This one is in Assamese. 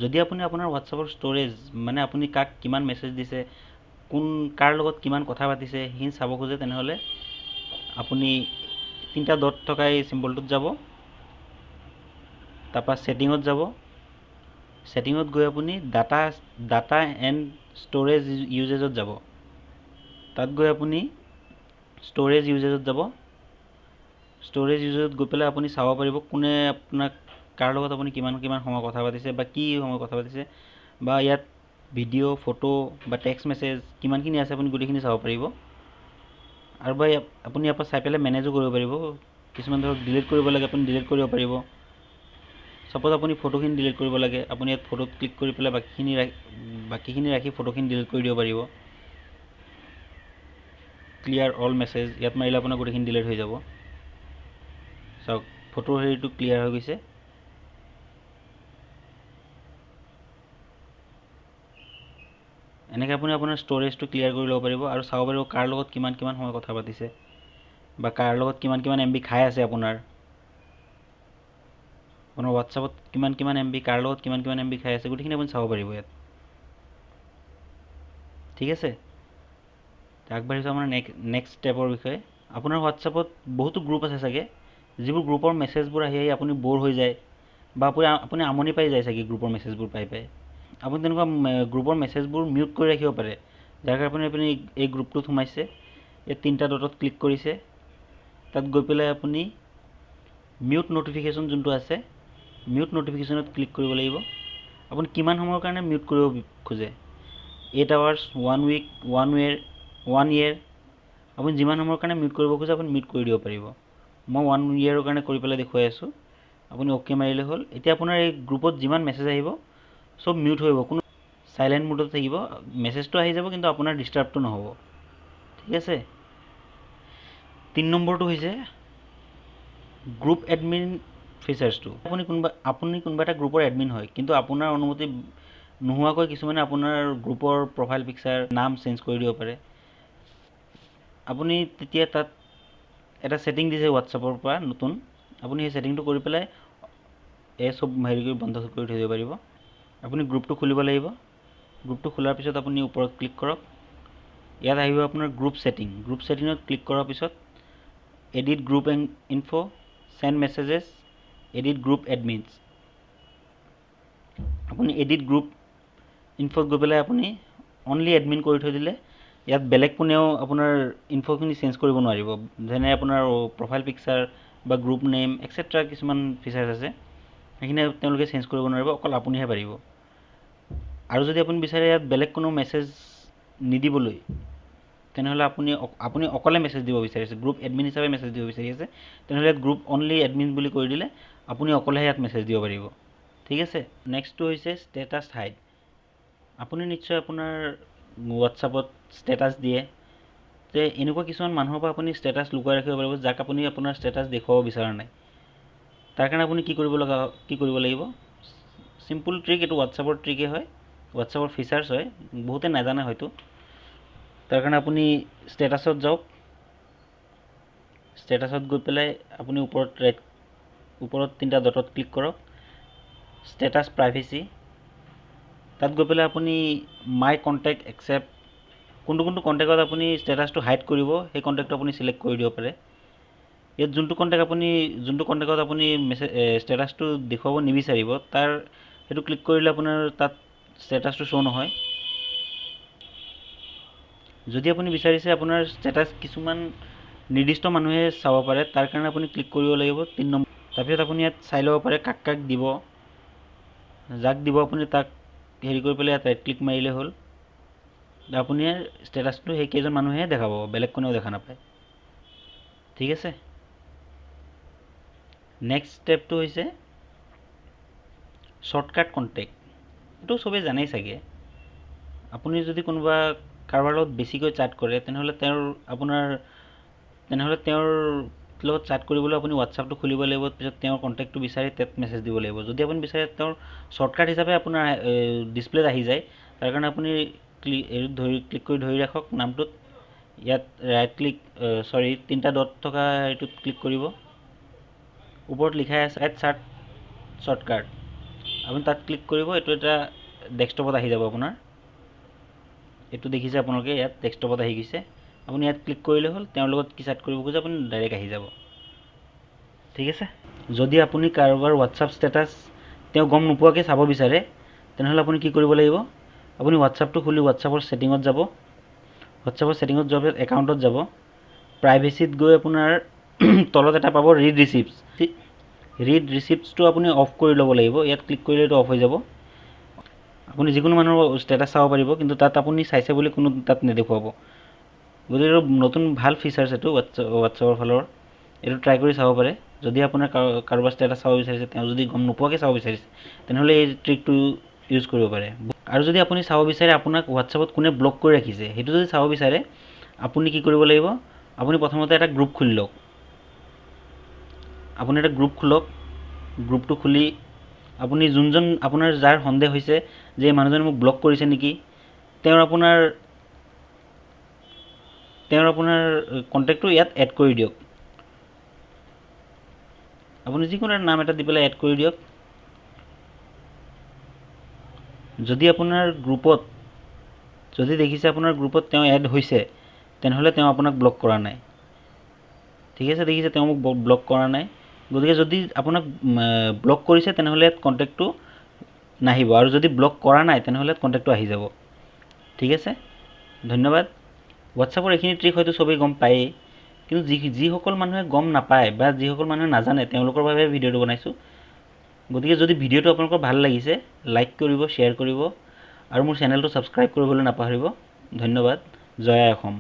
যদি আপুনি আপোনাৰ হোৱাটছআপৰ ষ্ট'ৰেজ, মানে আপুনি কাক কিমান মেছেজ দিছে, কোন কাৰ লগত কিমান কথা পাতিছে, সেইখিনি চাব খোজে, তেনেহ'লে আপুনি তিনিটা ডট থকা এই চিম্বলটোত যাব, তাৰপৰা ছেটিঙত যাব। ছেটিঙত গৈ আপুনি ডাটা ডাটা এণ্ড ষ্ট'ৰেজ ইউজেজত যাব। তাত গৈ আপুনি ষ্ট'ৰেজ ইউজেজত যাব। ষ্ট'ৰেজ ইউজেজত গৈ পেলাই আপুনি চাব পাৰিব কোনে আপোনাক, কাৰ লগত আপুনি কিমান কিমান সময় কথা পাতিছে বা কি সময় কথা পাতিছে, বা ইয়াত ভিডিঅ', ফটো বা টেক্সট মেছেজ কিমানখিনি আছে আপুনি গোটেইখিনি চাব পাৰিব। আৰু বা আপুনি ইয়াৰ পৰা চাই পেলাই মেনেজো কৰিব পাৰিব। কিছুমান ধৰক ডিলিট কৰিব লাগে, আপুনি ডিলিট কৰিব পাৰিব। ছাপ'জ আপুনি ফটোখিনি ডিলিট কৰিব লাগে, আপুনি ইয়াত ফটোত ক্লিক কৰি পেলাই বাকীখিনি ৰাখি ফটোখিনি ডিলিট কৰি দিব পাৰিব। ক্লিয়াৰ অল মেছেজ ইয়াত মাৰিলে আপোনাৰ গোটেইখিনি ডিলিট হৈ যাব। চাওক, ফটোৰ হেৰিটো ক্লিয়াৰ হৈ গৈছে। এনেকৈ আপুনি আপোনাৰ ষ্ট'ৰেজটো ক্লিয়াৰ কৰি ল'ব পাৰিব আৰু চাব পাৰিব কাৰ লগত কিমান কিমান সময় কথা পাতিছে বা কাৰ লগত কিমান কিমান এম বি খাই আছে, আপোনাৰ আপোনাৰ হোৱাটছআপত কিমান কিমান এম বি, কাৰ লগত কিমান কিমান এম বি খাই আছে, গোটেইখিনি আপুনি চাব পাৰিব ইয়াত। ঠিক আছে, আগবাঢ়িছোঁ আমাৰ নেক্সট ষ্টেপৰ বিষয়ে। আপোনাৰ হোৱাটছআপত বহুতো গ্ৰুপ আছে চাগে, যিবোৰ গ্ৰুপৰ মেছেজবোৰ আহি আহি আপুনি ব'ৰ হৈ যায় বা আপুনি আমনি পাই যায় চাগে গ্ৰুপৰ মেছেজবোৰ পাই পাই। আপুনি তেনেকুৱা গ্ৰুপৰ মেছেজবোৰ মিউট কৰি ৰাখিব পাৰে, যাৰ কাৰণে আপুনি এই গ্ৰুপটোত সোমাইছে, এই তিনিটা ডটত ক্লিক কৰিছে, তাত গৈ পেলাই আপুনি মিউট ন'টিফিকেশ্যন যোনটো আছে, মিউট ন'টিফিকেশ্যনত ক্লিক কৰিব লাগিব। আপুনি কিমান সময়ৰ কাৰণে মিউট কৰিব খোজে, 8 hours, 1 week, 1 year, 1 year, আপুনি যিমান সময়ৰ কাৰণে মিউট কৰিব খোজে আপুনি মিউট কৰি দিব পাৰিব। মই 1 ইয়েৰৰ কাৰণে কৰি পেলাই দেখুৱাই আছোঁ। আপুনি অ'কে মাৰিলে হ'ল। এতিয়া আপোনাৰ এই গ্ৰুপত যিমান মেছেজ আহিব চব মিউট হৈ যাব, কোনো চাইলেণ্ট মোডত থাকিব, মেছেজটো আহি যাব কিন্তু আপোনাৰ ডিষ্টাৰ্বটো নহ'ব। ঠিক আছে, 3 নম্বৰটো হৈছে গ্ৰুপ এডমিন ফিচাৰ্ছটো। আপুনি কোনোবা এটা গ্ৰুপৰ এডমিন হয়, কিন্তু আপোনাৰ অনুমতি নোহোৱাকৈ কিছুমানে আপোনাৰ গ্ৰুপৰ প্ৰফাইল পিকচাৰ, নাম চেঞ্জ কৰি দিব পাৰে। আপুনি তেতিয়া তাত এটা ছেটিং দিছে হোৱাটছআপৰ পৰা নতুন, আপুনি সেই ছেটিংটো কৰি পেলাই এই চব হেৰি কৰি বন্ধ কৰি থৈ দিব পাৰিব। আপুনি গ্ৰুপটো খুলিব লাগিব। গ্ৰুপটো খোলাৰ পিছত আপুনি ওপৰত ক্লিক কৰক, ইয়াত আহিব আপোনাৰ গ্ৰুপ ছেটিং। গ্ৰুপ ছেটিঙত ক্লিক কৰাৰ পিছত edit group and info, send messages, edit group admins. আপুনি এডিট গ্ৰুপ ইনফ'ত গৈ পেলাই আপুনি অনলি এডমিন কৰি থৈ দিলে ইয়াত বেলেগ কোনেও আপোনাৰ ইনফ'খিনি চেঞ্জ কৰিব নোৱাৰিব, যেনে আপোনাৰ প্ৰফাইল পিকচাৰ বা গ্ৰুপ নেম এক্সেট্ৰা কিছুমান ফিচাৰ্ছ আছে, সেইখিনি তেওঁলোকে চেঞ্জ কৰিব নোৱাৰিব, অকল আপুনিহে পাৰিব। আৰু যদি আপুনি বিচাৰে ইয়াত বেলেগ কোনো মেছেজ নিদিবলৈ, তেনেহ'লে আপুনি অকলে মেছেজ দিব বিচাৰিছে, গ্ৰুপ এডমিন হিচাপে মেছেজ দিব বিচাৰি আছে, তেনেহ'লে ইয়াত গ্ৰুপ অনলি এডমিন বুলি কৰি দিলে আপুনি অকলেহে ইয়াত মেছেজ দিব পাৰিব। ঠিক আছে, নেক্সটটো হৈছে ষ্টেটাছ হাইড। আপুনি নিশ্চয় আপোনাৰ হোৱাটছআপত ষ্টেটাছ দিয়ে, তে এনেকুৱা কিছুমান মানুহৰ পৰা আপুনি ষ্টেটাছ লুকুৱাই ৰাখিব পাৰিব যাক আপুনি আপোনাৰ ষ্টেটাছ দেখুৱাব বিচৰা নাই। তাৰ কাৰণে আপুনি কি কৰিব লাগিব, চিম্পুল ট্ৰিক, এইটো হোৱাটছআপৰ ট্ৰিকেই হয়, হোৱাটছআপৰ ফিচাৰ্ছ হয়, বহুতে নাজানে হয়তো। তাৰ কাৰণে আপুনি ষ্টেটাছত যাওক, ষ্টেটাছত গৈ পেলাই আপুনি ওপৰত তিনিটা ডটত ক্লিক কৰক, ষ্টেটাছ প্ৰাইভেচি, তাত গৈ পেলাই আপুনি মাই কণ্টেক্ট একচেপ্ট, কোনটো কোনটো কণ্টেক্টত আপুনি ষ্টেটাছটো হাইড কৰিব সেই কণ্টেক্টটো আপুনি চিলেক্ট কৰি দিব পাৰে। ইয়াত যোনটো কণ্টেক্টত আপুনি ষ্টেটাছটো দেখুৱাব নিবিচাৰিব, তাৰ সেইটো ক্লিক কৰিলে আপোনাৰ তাত ষ্টেটাছটো শ্ব' নহয়। যদি আপুনি বিচাৰিছে আপোনাৰ ষ্টেটাছ কিছুমান নিৰ্দিষ্ট মানুহে চাব পাৰে, তাৰ কাৰণে আপুনি ক্লিক কৰিব লাগিব 3 নম্বৰ। তাৰপিছত আপুনি ইয়াত চাই ল'ব পাৰে কাক কাক দিব, যাক দিব আপুনি তাক হেৰি কৰি পেলাই ইয়াত ৰাইট ক্লিক মাৰিলে হ'ল, আপুনি ষ্টেটাছটো সেইকেইজন মানুহে দেখা পাব, বেলেগ কোনেও দেখা নাপায়। ঠিক আছে, নেক্সট ষ্টেপটো হৈছে শ্বৰ্টকাট কণ্টেক্ট। এইটো চবেই জানেই চাগে। আপুনি যদি কোনোবা কাৰোবাৰ লগত বেছিকৈ চাট কৰে, তেনেহ'লে তেওঁৰ লগত চাট কৰিবলৈ আপুনি হোৱাটছআপটো খুলিব লাগিব, পিছত তেওঁৰ কণ্টেক্টটো বিচাৰি তাত মেছেজ দিব লাগিব। যদি আপুনি বিচাৰে তেওঁৰ শ্বৰ্টকাট হিচাপে আপোনাৰ ডিছপ্লেত আহি যায়, তাৰ কাৰণে আপুনি এইটোত ক্লিক কৰি ধৰি ৰাখক নামটোত, ইয়াত ৰাইট ক্লিক, চৰি, তিনিটা ডট থকা এইটোত ক্লিক কৰিব, ওপৰত লিখাই আছে এড চাৰ্ট শ্বৰ্টকাট। আপুনি তাত ক্লিক কৰিব, এইটো এটা ডেস্কটপত আহি যাব। আপোনাৰ এইটো দেখিছে আপোনালোকে, ইয়াত ডেস্কটপত আহি গৈছে। আপুনি ইয়াত ক্লিক কৰিলে হ'ল, তেওঁৰ লগত কি চেট কৰিব খোজে আপুনি ডাইৰেক্ট আহি যাব। ঠিক আছে, যদি আপুনি কাৰোবাৰ হোৱাটছআপ ষ্টেটাছ তেওঁ গম নোপোৱাকৈ চাব বিচাৰে, তেনেহ'লে আপুনি কি কৰিব লাগিব? আপুনি হোৱাটছআপটো খুলি হোৱাটছআপৰ ছেটিঙত যাব। হোৱাটছআপৰ ছেটিঙত যোৱাৰ পিছত একাউণ্টত যাব, প্ৰাইভেচিত গৈ আপোনাৰ তলত এটা পাব ৰিড ৰিচিপ্টছ। ৰিড ৰিচিপ্টছটো আপুনি অফ কৰি ল'ব লাগিব। ইয়াত ক্লিক কৰিলে এইটো অফ হৈ যাব। আপুনি যিকোনো মানুহৰ ষ্টেটাছ চাব পাৰিব, কিন্তু তাত আপুনি চাইছে বুলি কোনো তাত নেদেখুৱাব। গতিকে এইটো নতুন ভাল ফিচাৰ্ছ এইটো হোৱাটছআপৰ ফালৰ, এইটো ট্ৰাই কৰি চাব পাৰে। যদি আপোনাৰ কাৰোবাৰ ষ্টেটাছ চাব বিচাৰিছে, তেওঁ যদি গম নোপোৱাকৈ চাব বিচাৰিছে, তেনেহ'লে এই ট্ৰিকটো ইউজ কৰিব পাৰে। আৰু যদি আপুনি চাব বিচাৰে আপোনাক হোৱাটছআপত কোনে ব্লক কৰি ৰাখিছে, সেইটো যদি চাব বিচাৰে, আপুনি কি কৰিব লাগিব? আপুনি প্ৰথমতে এটা গ্ৰুপ খুলি লওক। আপুনি এটা গ্ৰুপ খোলক। গ্ৰুপটো খুলি আপুনি যোনজন আপোনাৰ যাৰ সন্দেহ হৈছে যে এই মানুহজনে মোক ব্লক কৰিছে নেকি, তেওঁৰ আপোনাৰ কণ্টেক্টটো ইয়াত এড কৰি দিয়ক। আপুনি যিকোনো এটা নাম এটা দি পেলাই এড কৰি দিয়ক। যদি আপোনাৰ গ্ৰুপত যদি দেখিছে আপোনাৰ গ্ৰুপত তেওঁ এড হৈছে, তেনেহ'লে তেওঁ আপোনাক ব্লক কৰা নাই। ঠিক আছে, দেখিছে তেওঁ মোক ব্লক কৰা নাই। গতিকে যদি আপোনাক ব্লক কৰিছে, তেনেহ'লে ইয়াত কণ্টেক্টটো নাহিব, আৰু যদি ব্লক কৰা নাই, তেনেহ'লে কণ্টেক্টটো আহি যাব। ঠিক আছে, ধন্যবাদ। হোৱাটছআপৰ এইখিনি ট্ৰিক হয়তো চবেই গম পায়েই, কিন্তু যিসকল মানুহে গম নাপায় বা যিসকল মানুহে নাজানে, তেওঁলোকৰ বাবে ভিডিঅ'টো বনাইছোঁ। গতিকে যদি ভিডিঅ'টো আপোনালোকৰ ভাল লাগিছে, লাইক কৰিব, শ্বেয়াৰ কৰিব আৰু মোৰ চেনেলটো ছাবস্ক্ৰাইব কৰিবলৈ নাপাহৰিব। ধন্যবাদ। জয় আই অসম।